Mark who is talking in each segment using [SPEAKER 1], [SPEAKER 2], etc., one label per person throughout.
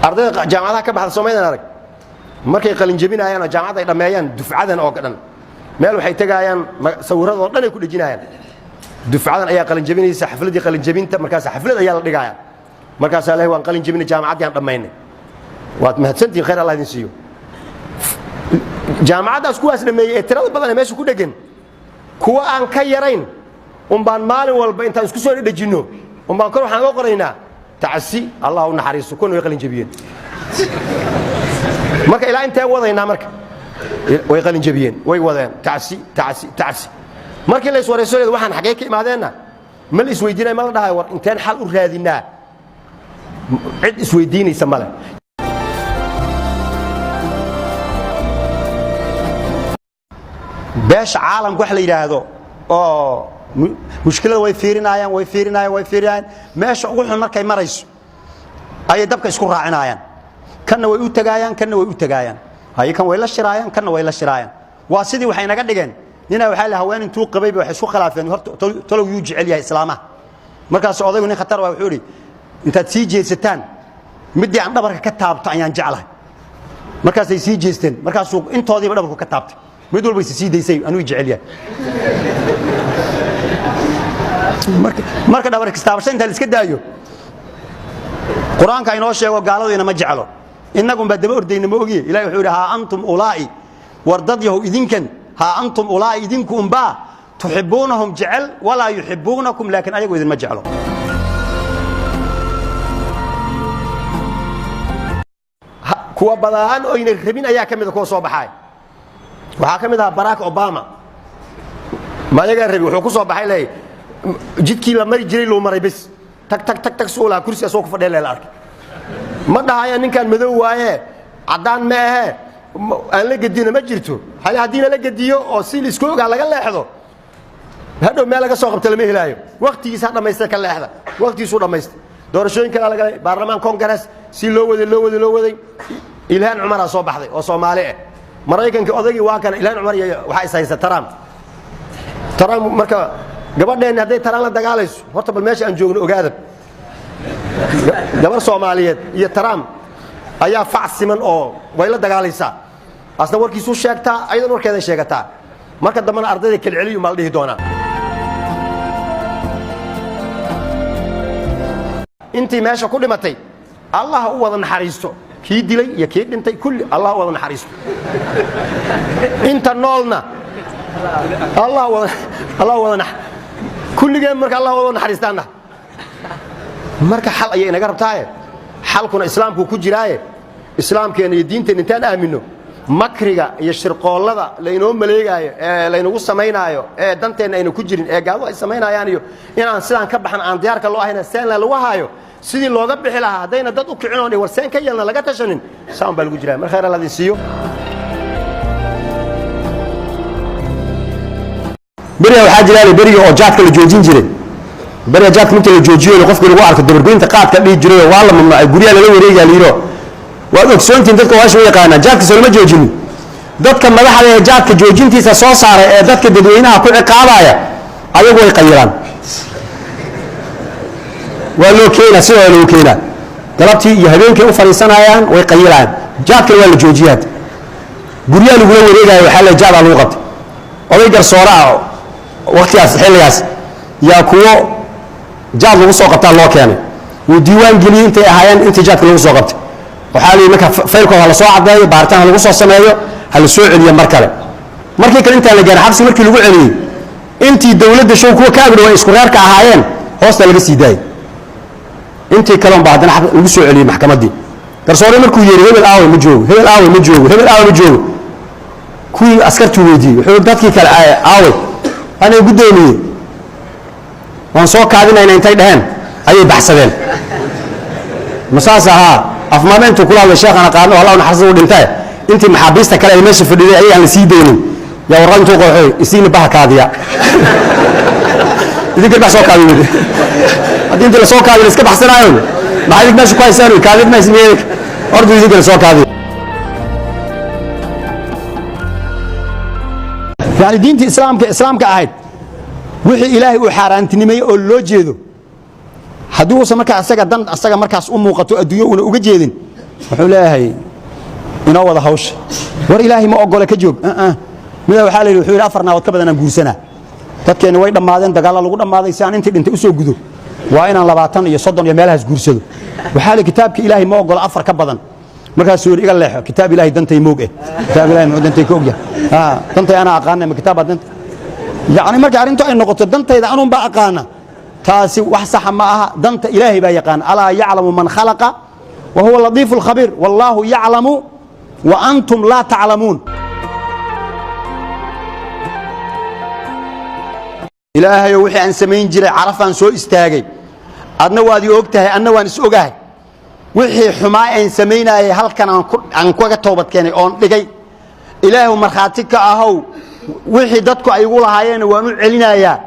[SPEAKER 1] Ardayda jaamacadaha ka baxda Soomaalidan arag, markay qalinjabinayaan oo jaamacadda ay dhammeeyaan, dufcadan oo dhan meel waxay tegaayaan, sawirradoo dhan ay ku dhejinayaan. Dufcadan ayaa qalinjabinaysa, xafladdii qalinjabinta. Markaas xaflad ayaa la dhigaaya. Markaasaa lehay, "Waan qalin jabinay, jaamacaddii aan dhammaynay, waad mahadsantihin, khayr Allah idin siiyo." Jaamacaddaas kuwaas dhammeeyey ee tirada badan ee meesha ku dheggan, kuwa aan ka yarayn un baan maalin walba intaan isku soo dhedhejinno un baan kor waxaan ga qoraynaa tacsi, Allah u naxariisto, kuwan way qalin jabiyeen. Marka ilaa intee wadaynaa? Marka way qalin jabiyeen, way wadeen tacsi, tacsi, tacsi. Markii la iswarayso, waxaan xaggee ka imaadeenna ma la isweydiinaya, ma la dhahayo, "War inteen xal u raadinaa?" Cid isweydiinaysa male. Beesha caalamka wax la yidhaahdo oo mushkilada way fiirinayaan, way fiirinayaan, way fiirinayaan. Meesha ugu xun markay marayso ayay dabka isku raacinayaan. Kanna way u tagaayaan, kanna way u tagaayaan, haye, kan way la shiraayaan, kanna way la shiraayaan. Waa sidii waxay naga dhigeen nina waxaa la haween intuu qabayba waxay isku khilaafeen horta talow yuu jecel yahay islaamaha. Markaas odaygu nin khatar waa, wuxuu idhi, "Intaad sii jeedsataan, middii aan dhabarka ka taabto ayaan jeclahay." Markaasay sii jeesteen, markaasuu intoodiiba dhabarku ka taabtay. Mid walba is sii daysay, "Anuu jecel yahay." Marka dhabar kistaabasho inta la iska daayo, Qur-aanka inoo sheego gaaladu inama jeclo, innagun baa daba ordayna, ma ogiye. Ilahi wuxuu yidhi, "Haa antum ulaa'i," war dad yahow idinkan, "haa antum ulaa'i," idinku unbaa "tuxibbuunahum" jecel, "walaa yuxibbuunakum," laakiin ayagu idinma jeclo. Kuwa badaan oyna rabin ayaa ka mida kuwa soo baxaay. Waxaa ka mid ahaa Barack Obama. Ma ayagaa rabi? Wuxuu ku soo baxay leey jidkii la mari jiray luu maray bes, tag tag tag tag suu lahaa, kursi asoo ku fadhiya lee la arkay. Ma dhahaya ninkan madow waaye, caddaan ma ahee, aan la gedino, ma jirto. Hal haddiina la gediyo oo si laisku ogaa laga leexdo, hadhow meel laga soo qabto lama helaayo. Waktigiisa ha dhammaysta, ka leexda, waktigiisuu dhammaystay. Doorashooyin kalaa lagalay, baarlamaan, Congress, si loo waday, loo waday, loo waday, Ilhaan Cumaraa soo baxday oo Soomaali ah. Maraykanka odaygii waa kana, Ilhaan Cumar iyo waxaa is haysta Trump. Trump marka gabadheenni hadday Trump la dagaalayso, horta bal meesha aan joogno ogaadab. Gabar Soomaaliyeed iyo Trump ayaa fac siman oo way la dagaalaysaa, asna warkiisuu sheegtaa, ayadan warkeeday sheegataa. Marka dambena ardayda kelceliyu maa la dhihi doonaa. Intii meesha ku dhimatay Allah u wada naxariisto, kii dilay iyo kii dhintay kulli Allah u wada naxariisto. Inta noolna Allah wada, Allah wada nax kulligeen. Marka Allah wada naxariistaanna, marka xal ayay inaga rabtaaye, xalkuna Islaamku ku jiraaye, Islaamkeenna iyo diinteenna intaan aaminno, makriga iyo shirqoollada laynoo maleegaayo ee laynagu samaynaayo ee danteenna ayna ku jirin ee gaaladu ay samaynayaan, iyo inaan sidaan ka baxan aan diyaarka loo ahayna, seenla lagu haayo sidii looga bixi lahaa, haddayna dad u kicin oon war seen ka yeelna laga tashanin, saan baa lagu jiraa. Mar khayr alla idin siiyo.
[SPEAKER 2] Beriga waxaa jira beriga oo jaadka la joojin jiray. Beriga jaadka markii la joojiyo, qofkii lagu arko dabargoynta qaadka dhihi jiray, waa la mamnuucay, guryaha lala wareegaa la yidhi. Waad ogsoontihin, dadka waasha u yaqaanaa, jaadka soo lama joojinin. Dadka madaxda ee jaadka joojintiisa soo saaray ee dadka dadweynaha ku ciqaabaya, ayagu way qayilaan. Waa loo keenaa, sidoo loo keenaa, galabtii iyo habeenkay u fadhiisanayaan, way qayilayaan. Jaadkana waa la joojiyaa, guryaha lagula wareegaya, waxaa la jaadaa lagu qabtay. Oday garsoore ah waqtigaas, xilligaas, yaa kuwo jaad lagu soo qabtaa loo keenay. Wuu diiwaan geliyey intay ahaayeen, intii jaadka lagu soo qabtay. Waxaa la yidhi, marka faylkooda ha la soo caddeeyo, baaritaan ha lagu soo sameeyo, ha la soo celiyo mar kale. Markii kale intaan la gaarin, xabsi markii lagu celiyey, intii dowladda show kuwa ka agdhow ay isku reerka ahaayeen hoosta laga sii daayey. Intii kale unbaa haddana lagu soo celiyey maxkamaddii. Garsoore markuu yeehi, "Hebel aaway?" "Ma joogo." "Hebel aaway?" "Ma joogo." "Hebel aaway?" "Ma joogo." Kuwii askartuu weydiiyey, wuxuu, "Dadkii kale aaway?" "Anay guddoomiyey, waan soo kaadinayna," intay dheheen ayay baxsadeen. Masaas ahaa afmaame intuu kula hadlay sheekhan aqaano, Allah naxariista, u dhintae, intii maxaabiista kale ay meesha fadhiday ayagaan la sii daynin, yaa warqad intuu qoxoy, "Isiina baha kaadiya, idinka bax soo kaadiyo." Haddii intii lasoo kaadiyo la iska baxsanaayo, maxaa idink meesha ku haysaan? Kaadid maysin horta, idinka la soo kaadiyo.
[SPEAKER 1] Yani diintii Islaamka ahayd, wixii Ilaahay uu xaaraantinimeeyey oo loo jeedo, haddii uusan markaa asaga dan asaga markaas u muuqato adduunyo una uga jeedin.
[SPEAKER 2] Wuxuu leeyahay inoo wada hawsha. War Ilaahay ma ogole, ka joog. Mida waxaa la yidhi, wuxuu yidhi 4 naagood ka badan aan guursanaa. Dadkeenni way dhammaadeen, dagaalla lagu dhammaaday. Si aan intii dhintay u soo gudo, waa inaan 20 iyo 30 iyo meelahaas guursado. Waxaa la kitaabka Ilaahay ma ogolo 4 ka badan. Markaasuu yidhi iga leexo, kitaab Ilaahay dantay moog eh, kitaab Ilaahay muxuu dantay ka ogyahay? Dantay anaa aqaana, ma kitaab baa danta? Yacni marka arrintu ay noqoto dantayda anuun baa aqaana, taasi wax saxa ma aha. Danta Ilaahay baa yaqaan. Alaa yaclamu man khalaqa wa huwa latiifu alkhabiir, wallaahu yaclamu wa antum laa taclamuun. Ilaahayow, wixii aan samayn jiray carafaan soo istaagay, adna waad ii og tahay, anna waan is ogahay. Wixii xumaa aan samaynayay halkan aan kaga toobad keenay oon dhigay. Ilaahu markhaati ka ahow, wixii dadku ay igu lahaayeenna waan u celinayaa,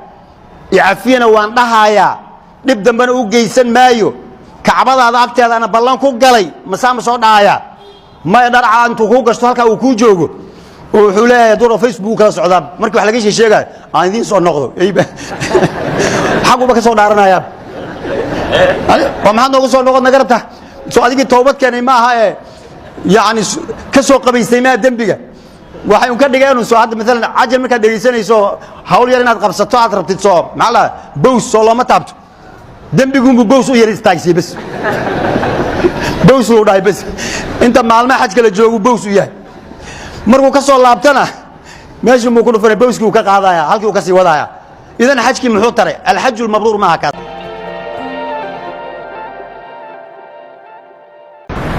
[SPEAKER 2] icafiyana waan dhahayaa, dhib dambena u geysan maayo. Kacbadaada agteedaana ballan ku galay. Masaa ma soo dhahayaa? Maya, dharca intuu kuu gashto halkaa uu kuu joogo oo wuxuu leeyahay dura Facebook kala socdaa. Markii wax laga sheegayo aan idiin soo noqdo, xaguba ka soo dhaaranayaa. Waa maxaad noogu soo noqod naga rabtaa? Soo adigii toobad keenay ma aha ee yacni ka soo qabaystay maa dembiga? Waxay un ka dhigeen soo hadda maalan cajal markaad dhegaysanayso, hawl yar inaad qabsato aad rabtid, soo maxaa la bows soo looma taabto? Dembigunbuu bows u yar istaagsiye, bes bows luu dhahay. Bes inta maalmaha xajka la joogu bows u yahay. Markuu ka soo laabtana meeshii muu ku dhufanay, bowskii uu ka qaadaya, halkii uu ka sii wadaya. Idan xajkii muxuu taray? Alxaju lmabruur maaha kaas.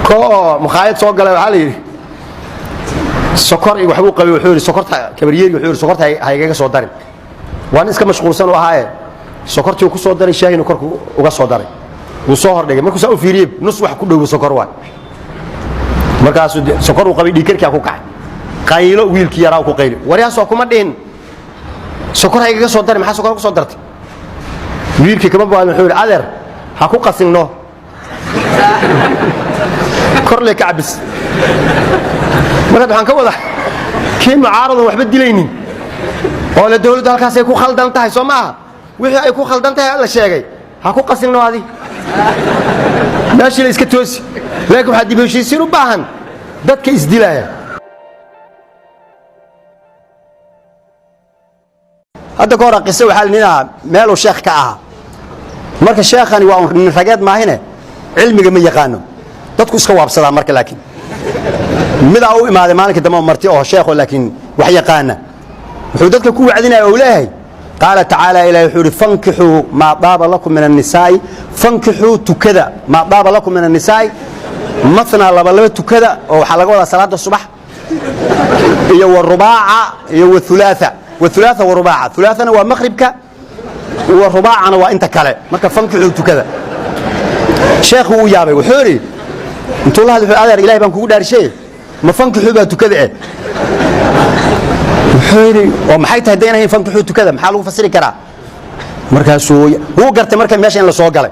[SPEAKER 1] Ko mukhaayad soo galay, waxaa la yidhi sokor iyo waxbuu qabay. Wuxuu yidhi sokorta kabaryeeri, wuxuu yidhi sokorta ha igaga soo darin. Waa nin iska mashquulsan u ahaaye, sokortii uu ku soo daray, shaahina korku uga soo daray, wuu soo hordhigay. Markuu saa u fiiriyey, nus wax ku dhowo sokor waay. Markaasuu sokor uu qabay, dhiigkarkaa ku kacay, qaylo wiilkii yaraa ku qayli. Waryaasoo kuma dhihin sokor ha igaga soo darin, maxaa sokor ku soo dartay? Wiilkii kama baadin, wuxuu yidhi adeer ha ku qasinno, korle ka cabis. Marka waxaan ka wadaa kii mucaaradan waxba dilaynin oo le dawladdu halkaasay ku khaldan tahay, soo ma aha? Wixii ay ku khaldan tahay la sheegay, ha ku qasinno, adi meeshii la iska toosi. Laakiin waxaa dib heshiisiin u baahan dadka isdilaya.
[SPEAKER 2] Hadda ka hor qiso waxaa la ninahaa meeluu sheekh ka ahaa. Marka sheekhani waa un nin rageed maahine, cilmiga ma yaqaano, dadku iska waabsadaa. Marka laakiin midaa u imaaday maalinka dambe marti oo sheekho laakiin wax yaqaana, wuxuu dadka ku wacdinaya oo leeyahay qaala tacaala, Ilahi wuxuu yidhi fankixuu maa daaba lakum min annisaa'i, fankixuu tukada, maa daaba lakum min annisaa'i mathnaa, laba laba tukada, oo waxaa laga wadaa salaada subax iyo wa rubaaca iyo wa thulaatha, wa thulaatha wa rubaaca. Thulaathana waa maqribka, wa rubaacana waa inta kale. Marka fankixuu tukada. Sheekhu uu yaabay, wuxuu yidhi intuu la hadlay, wuxuu adeer Ilaahay baan kugu dhaarishay, ma fankixuu baa tukada eh? Wuxuu yidhi oo maxay tahay daynahayn fankixuu tukada, maxaa lagu fasiri karaa? Markaasuu wuu gartay marka meesha in la soo galay,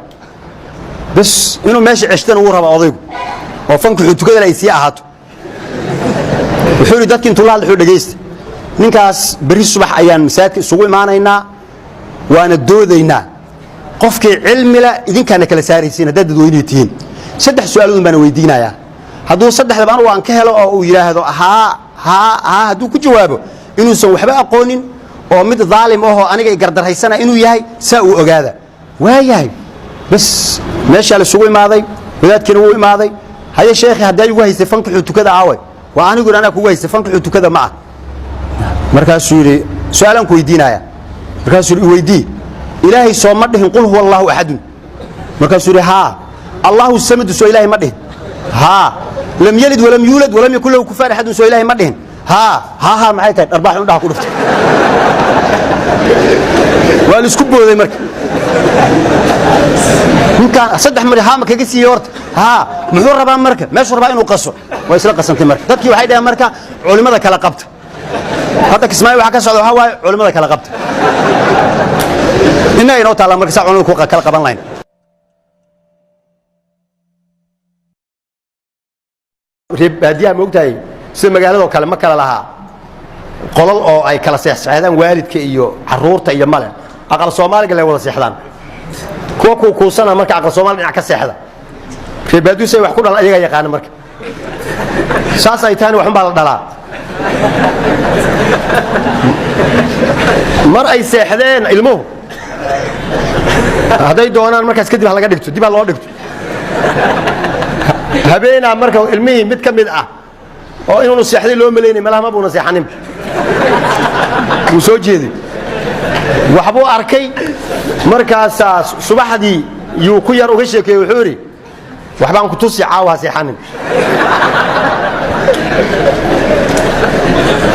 [SPEAKER 2] bas inuu meesha ceshtana wuu rabaa odaygu oo fankixuu tukadana ay sii ahaato. Wuxuu yidhi dadki intuu la hadlay, wuxuu dhegaysta, ninkaas berri subax ayaan masaajidka isugu imaanaynaa, waana doodaynaa. Qofkii cilmila idinkaana kala saaraysiin haddaad dadweynihi tihiin. 3 su'aaloodun baana weydiinayaa. Hadduu saddexdaba anugu aan ka helo oo uu yidhaahdo haa haa haa, hadduu ku jawaabo inuusan waxba aqoonin oo mid daalim ahoo aniga i gardarhaysana inuu yahay, saa uu ogaada. Waayahay, bas meeshaa la isugu imaaday, wadaadkiina wuu imaaday. Haye sheekhi, haddii igu haystay fankixuu tukada aawe? Waa anigu anaa kugu haystay fankixuu tukada ma ah. Markaasuu yidhi su'aalaan ku weydiinaya. Markaasuu yidhi iweydii. Ilaahay soo ma dhihin qul huwa allahu axadun? Markaasuu yidhi haa. Allahu samadu soo Ilaahay ma dhihin? Haa. Lam yalid walam yuulad walam yakun lahu kufuwan axadun soo Ilaahay ma dhihin? Haa haa haa. Maxay tahay dharbaax indhaha ku dhuftay? Waa la isku booday. Marka ninkaan 3 mar haa ma kaga siiyey horta? Haa. Muxuu rabaa marka? Meeshuu rabaa inuu qaso. Waa isla qasantay. Marka dadkii waxay dhaheen marka culimada kala qabta. Hadda Kismaayo waxaa ka socda waxaa waaye culimada kala qabta. Innaga inoo taallaa marka saa culimada ku kala qaban lahayn.
[SPEAKER 1] Reer baadiyaha ma ogtahay sida magaaladoo kale ma kala lahaa qolal oo ay kala seexseexdaan waalidka iyo carruurta iyo male. Aqal Soomaaliga lay wada seexdaan. Kuwa kuukuusana marka aqal Soomaali dhinac ka seexda. Reebaadusay wax ku dhalan ayagaa yaqaana. Marka saas ay tahayna, waxun baa la dhalaa. Mar ay seexdeen ilmuhu, hadday doonaan markaas kadib ha laga dhigto, dib ha loo dhigto. Habeenaa marka ilmihii mid ka mid ah oo inuunu seexday loo malaynay, malaha ma buuna seexanin, wuu soo jeeday, waxbuu arkay. Markaasaa subaxdii yuu ku yar uga sheekeeyey. Wuxuu idhi, "Waxbaan ku tusi, caawa ha seexanin."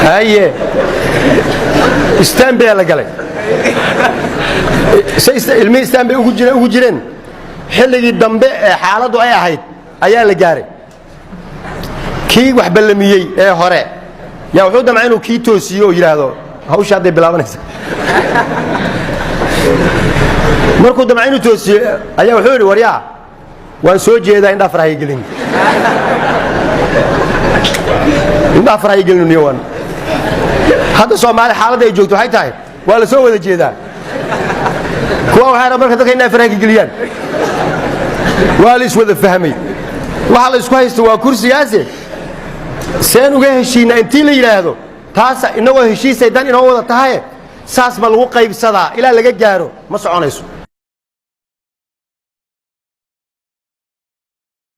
[SPEAKER 1] Haye, istaanbaa la galay. Ilmihii istaan bay ugu jireen. Xilligii dambe ee xaaladdu ay ahayd ayaa la gaaray. Kii wax ballamiyey ee hore yaa wuxuu damcay inuu kii toosiyo oo yidhaahdo, "Hawsha hadday bilaabanaysa." Markuu damcay inuu toosiyo ayaa wuxuu yidhi, "Waryaa, waan soo jeedaa, indhaha farahay gelin, indhaha farahay gelin." Niyo waan hadda Soomaali xaaladda ay joogto waxay tahay, waa la soo wada jeedaa. Kuwa waxay rabaan marka dadka indhaha faraha ka geliyaan. Waa la iswada fahmay. Waxa la isku haysto waa kursigaase. Seen uga heshiinaa intii la yidhaahdo, taasa inagoo heshiisay dan inoo wada tahaye, saas ma lagu qaybsadaa ilaa laga gaaro, ma soconayso.